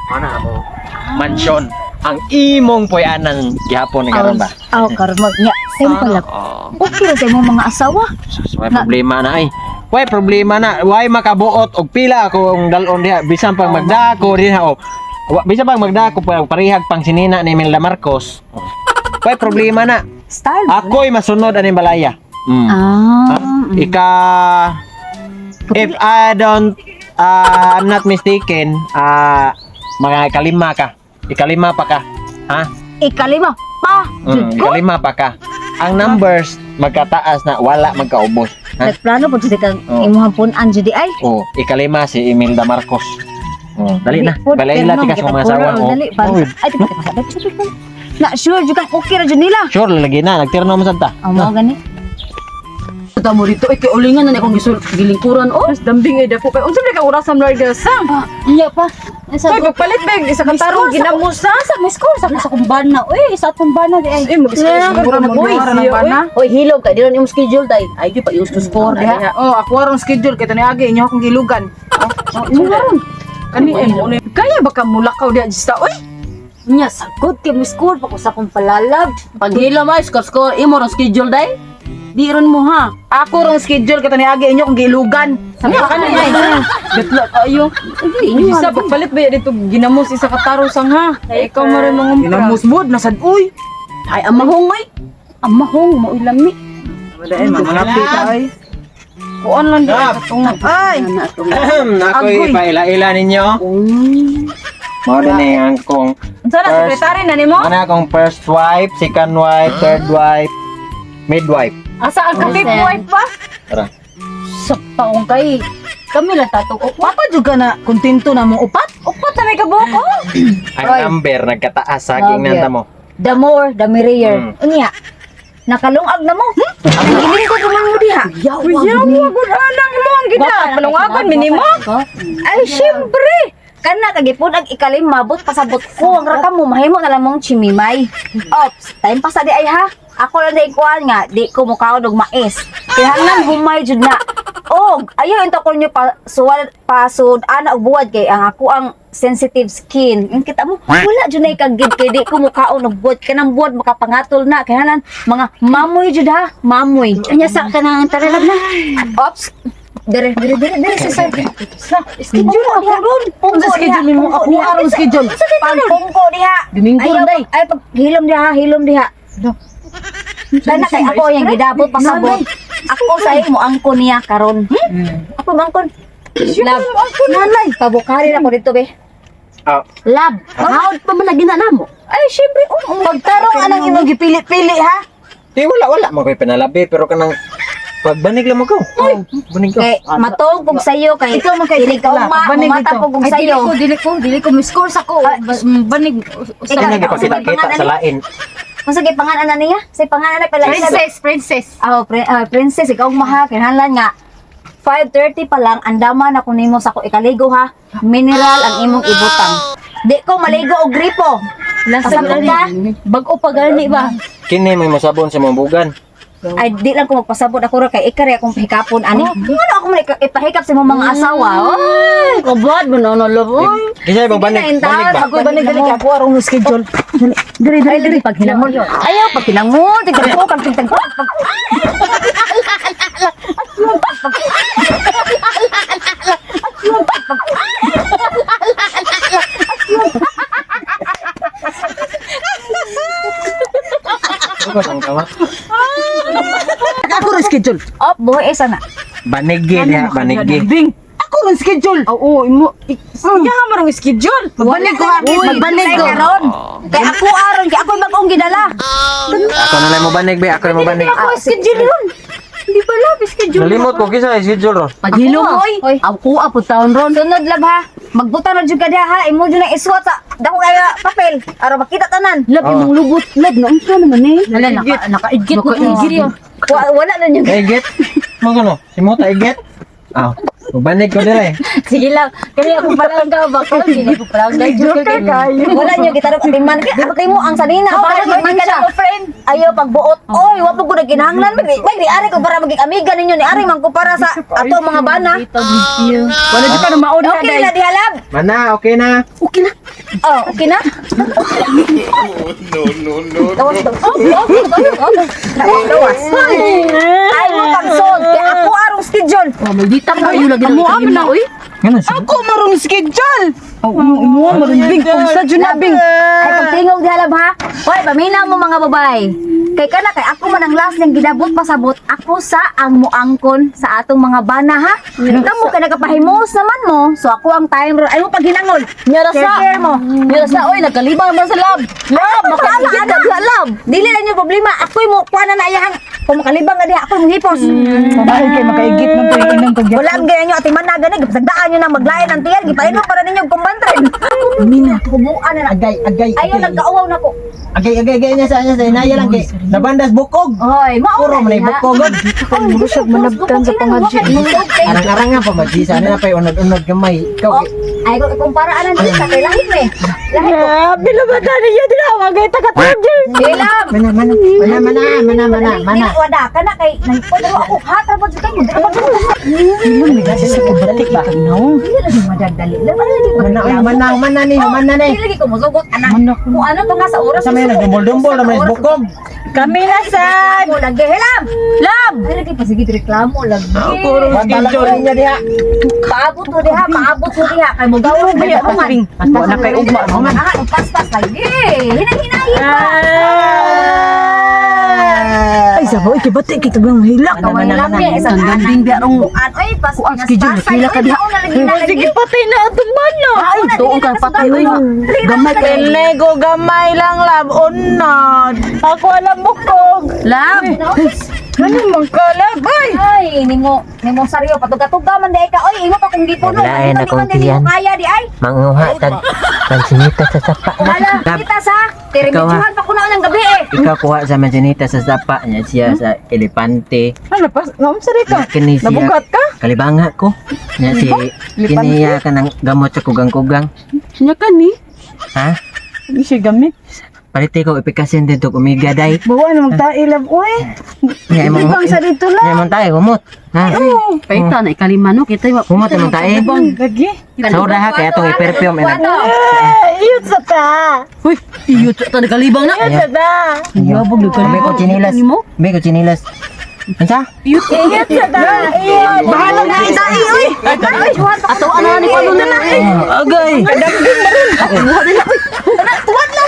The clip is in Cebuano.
Ana mo mansion ang imong puy-anan gihapon ni karon ba? Aw, karon mag nya. Simple lang. Oh. Okay ra sa imong mga asawa. Sus, way problema na ay. Way problema na. Way makabuot og pila ako ang dalon diha bisan pang magdako diha oh. Bisan pang magdako pa parihag pang sinina ni Imelda Marcos. Oh. Way problema na. Style. Ako'y masunod aning balaya. Ah. Ika if I don't I'm not mistaken, mga ikalima ka. Ikalima pa ka. Ha? Ikalima pa. Mm, ikalima pa ka. Ang numbers magkataas na wala magkaubos. Ha? Nagplano po jud kang Oh. imuhang punan jud ay. Oh, ikalima si Imelda Marcos. Oh, dali na. Dali po, Balaila pero tikas no, mga asawa. kita Oh. Dali, para. Oh, Ay, tika, tika, tika, tika, tika. Na sure jud kang okay ra jud nila. sure lagi na nagtirno mo santa. Ang mao gani. Ta mo rito ay kay ulingan na ni akong gisul gilingkuran oh. Mas dambing ay dako kay unsa man ka oras am larga sa? Iya pa. Kay pagpalit bag isa ka tarong ginamusa. Sa may score sa sa kumbana oy, sa atong bana di ay. Eh mag-score na boy. Bana. Oy hilom kay dili imong schedule day. Ay gyud pa use to score diha. Oh, ako arong schedule kay tani agi inyo akong gilugan. Imo ron. Kani eh mo ni. Kaya baka mulakaw diha sa oy. Nya sagod kay mo score pa ko sa akong palalab. Pag hilom ay score score imo rong schedule day. Di ron mo ha. Ako rong schedule kay tani agi inyo akong gilugan. Nya kani ay. Gatla kayo. Inyo Isa pagpalit ba dito ginamos isa ka tarong sang ha. Kay ikaw mo rin mangumpra. Ginamusmod nasad uy. Ay amahong ay. Amahong mo lami. Wala mga pita ay. Kuan lang diha katong. Ay, Ako'y paila-ila ninyo. Mao din ni ang kong Unsa na First- sekretary na nimo? Ano akong first wife, second wife, third wife, midwife. Asa ang ka-fifth wife pa? Tara. Sa taong kay kami lang tatong upat. papa jud ka na kontento na mo upat. Upat na may kabuok oh. Ang number nagkataas sa aking Love nanta mo. The more, the merrier. Unya. Nakalungag na mo. Ang giling ko man mo diha. Yawa. Yawa gud anang imo ang gina. Palungagon minimo. Ay, syempre! Kana kagipon ang ikalima but pasabot ko ang raka mo mahimo na lang mong chimimay. Ops, time pa sa di ay ha. Ako lang di kuan nga di ko mukaon og mais. Kinahanglan humay jud na. Og ayo into ko nyo pa suwal pasud ana og buwad kay ang ako ang sensitive skin. Yung kita mo, wala jud nay kagid kay di ko mukaon og buwad kanang buwad makapangatol na kinahanglan mga mamoy jud ha, mamoy. Anya sa kanang taralab na. Ops. Dire, dire, dire, dire, sa sa. Schedule ako ron. Unsa schedule nimo? Ako arong schedule. Pagpungko diha. Domingo Ayaw, day. ay pag hilom diha, hilom diha. Kana kay ako yung gidabot pasabot. Ako sa imo angkon niya karon. Ako angkon. Love. Nanay, pabukari na ko dito be. Ah, Lab. Hawd pa man lagi na namo. Ay, syempre, oo. Pagtarong anang imong gipili-pili ha. di wala wala mo ko'y pinalabi pero kanang pagbanig lang mo ko. Banig ko. Kay matog kog sayo kay Ikaw man kay dili ka Tala, uma, banig mata dito. po kog Ay, dili sayo. ko, dili ko, dili ko. May score sa ko. Banig. Ikaw, Ano gipakita-kita sa lain. Unsa kay pangalan na niya? Say pangalan na pala. Princess, princess. Oh, princess, ikaw ang maha, kinahanglan nga. 5:30 pa lang, andama na kunin mo sa ko ikaligo ha. Mineral ang imong ibutang. Di ko maligo og gripo. Pasabot ka? Bag-o pa gani ba? Kini may mosabon sa mong bugan. Ay, di lang ko magpasabot ako ra kay ikare akong pahikapon ani. Kung ano ako man ipahikap sa imong mga asawa. Oh. Ay, kabad mo na na love. Oy. Kinsa bang Sige banig? na, intaon. Banig ba? Ako banig dali kay ako arong schedule. Diri diri diri paghinamon. Ayaw paghinamon, tignan ko pag tignan ko. Ano ang kawa? Ako rong schedule. Op, buhi isa na. Banigi diha, banigi. Bing. Ako rong schedule. Oo, imo. Iya mo rong schedule. Magbanig ko ha. Magbanig ko. Kay karon. Kay ako aron, kay ako bagong gidala. Ako na lang mo banig be, ako na mo banig. Ako schedule ron. Di ba love schedule? Nalimot ko kinsa schedule ro. Paghilom Ako, oy. oy. Ako apo taon ron. Sunod lab ha. Magbutang na jud ka diha ha. Imo jud na isuwat sa dako kay papel aron makita tanan. Love Oh. imong lubot, love na unsa naman eh. Wala naka nakaigit na. Nakaigit. Wala na nyo. Ay get. Mo kuno. Si mo ta get. Ah, magbanig ko dire. Sige lang. Kani ako palangga ba ko? Hindi ko palangga. Joker kayo. Wala niyo gitarong atiman. Kay ate mo ang sanina. Oh, Kapala, para man siya. Friend. Ayaw pagbuot. Oy, wa pa ko nagkinahanglan. May di ari ko para maging amiga ninyo ni ari man ko para sa ato mga bana. Wala di pa na mauna Okay na diha, lab. Mana, okay na. Okay na. Oh, okay na? No, no, no. Gawas daw. Oh, oh, oh, oh. Gawas. Ay mo pagsod. Kay ako arong schedule. Oh, maldita kayo lagi Amo, na amo na. oy. Ngano siya? Ako marong schedule. Oh, imo marong bing. Kung sa jud na bing. Ay pagtingog diha, lab, ha. Hoy, paminaw mo mga babae. Kay kana kay ako man ang last ng gidabot pasabot ako sa ang muangkon sa atong mga bana, ha. Kamo kay nagapahimos naman mo. So ako ang time ron. Ay mo paghinangol. Nyara sa. Share mo. Nyara sa oy, nagkalibang man sa lab. Lab, makaigit ka diha lab. Dili lang yung problema. Ako'y mo kuha na na iyahang kung makalibang nga diha ako'y mo hipos. Dahil kay makaigit man to yung inang kag Wala ang ganyan nyo, atiman na gani, gipasagdaan nyo na maglayan ang tiyan, gipain mo para ninyo kumbantrin. Mina, kumuan na na. Agay, agay. Ayaw, agay. nagkauwaw na ko. Agay, agay, agay niya sa niya sa inaya lang kay nabandas bukog. Hoy, mao Puro man ay bukog. Muro siya manabtan sa pangadyo. Arang-arang nga pa magisa na pa unod-unod gamay. Ikaw Oh, ay ko ikumpara anan dito sa kay lahi me. Lahi ko. Bila ba tani niya dinawag ay taga Ilam. mana mana mana mana mana mana mana. Dili wada kana kay nagpodro ako hata ba jud kay mo. Dili ba jud Sa kabatik ba no? Dili lagi madagdali. Laban lagi Mana oy, mana mana ni mana ni. Dili lagi ko mosugot anak. Kung ano to nga sa oras. Sa may nagdumbol-dumbol na may bukog. Kami na sad. Mo lagi hilam. Lab. Ay lagi pa sige reklamo lagi. Bantala ko niya diha. Paabot mo diha, paabot mo diha kay mo gawa mo diha man. Wala kay ugma mo. Ah, paspas lagi. Hinay-hinayin pa. Ay sabaw kay batik kay kagang hilak. Mana mana Lang mana. niya isang Ang anak. ganding biya rong Kuan, oy, pas Kuan, schedule, pila ka diha. Sige patay na atong bana. Ay, tuong ka patay oy. Gamay kay Lego gamay lang lab unod. Ako alam bukog. Lab. Ano man ka lab ay? Ay, nimo nimo saryo patuga-tuga man di ka. Oy, imo pa kung gipuno. Wala, Di man di yan. mo kaya di ay. Manguha tag pansinita sa sapa. Hala, Lab, kita sa Ikaw, ha? tirimichuhan pa kuno ng gabi eh. Ikaw kuha sa mansinita sa sapa niya siya sa elepante. Ano pas ngam sa ka? Kini siya. Nabugat ka? Kalibanga ko. Niya si kiniya ka ng gamot sa kugang-kugang. Nya kani. Ha? Hindi siya gamit. Palite ko epikasin dito umiga day. Bawa na magtae lab uy. Niya imong Ibang sa dito Niya lang. imong tae humot. Ha? Paita na ikalima no kita wa. Humot imong tae. Lagi. Sa ha kaya atong i-perfume ina. Eh, iyot sa ta. Uy, iyo ta nagkalibang na. Iyot sa ta. Yabog May ko chinilas. Nimo? May ko chinilas. Unsa? Iyot. Iyot sa ta. Iyot. Bahala na itae uy. Ato ana ni palo na. Agay. Tuwan na.